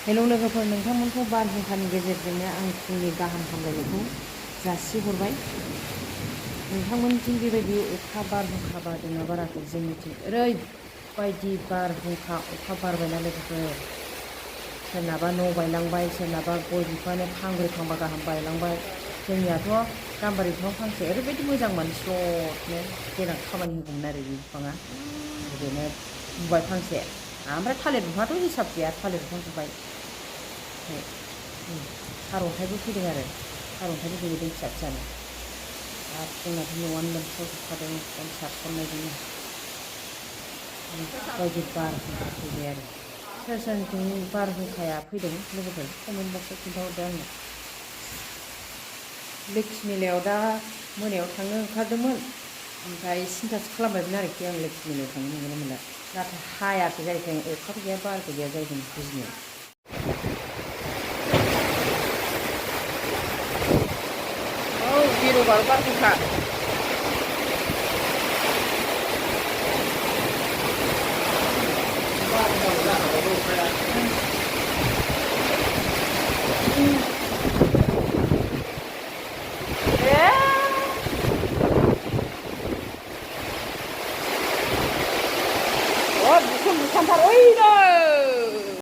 Hello लोगोफोर, नोंथांमोनखौ बारहुंखानि गेजेरजोंनो आं फुंनि गाहाम हामलायनायखौ जासिहरबाय। नोंथांमोननिथिं बेबायदि अखा बारहुंखा बारदोंना बाराखै? जोंनिथिं ओरैबायदि बारहुंखा अखा बारबायना लोगोफोर, सोरनाबा न' बायलांबाय, सोरनाबा गय बिफांआनो फांब्रै फांबा गाहाम बायलांबाय। जोंनियाथ' गाम्बारि बिफां फांसे ओरैबायदि मोजांमोन, स्ल'नो देनां खामानि होगौमोन आरो बे बिफाङा, बेनो बुबाय फांसे। ओमफ्राय थालिर बिफाङाथ' हिसाब गैया, थालिर बिफां गुबाय। ओमफ्राय सारअन्थाइबो फैदों आरो सारअन्थाइबो गोलैदों फिसा फिसानो। आरो जोंनाथ' न'आनो लोमसावजोबखादों एकदम सारसननायजोंनो। ओरैबायदि बारहुंखा फैबाय आरो। सोर सोरनिथिं बारहुंखाया फैदों लोगोफोर, कमेन्ट बक्सआव खिन्थाहरदो आंनो। लोखि मेलायाव दा मोनायाव थांनो ओंखारदोंमोन, ओमफ्राय सिन्थासो खालामबायमोन आरोखि आं लोखि मेलायाव थांनो मोनगोन ना मोनला। नाथाय हायाखै जाहैदों, अखाबो गैया बारबो गैया जाहैदों बिजनियाव। औ गिलु बालु बारहुंखा।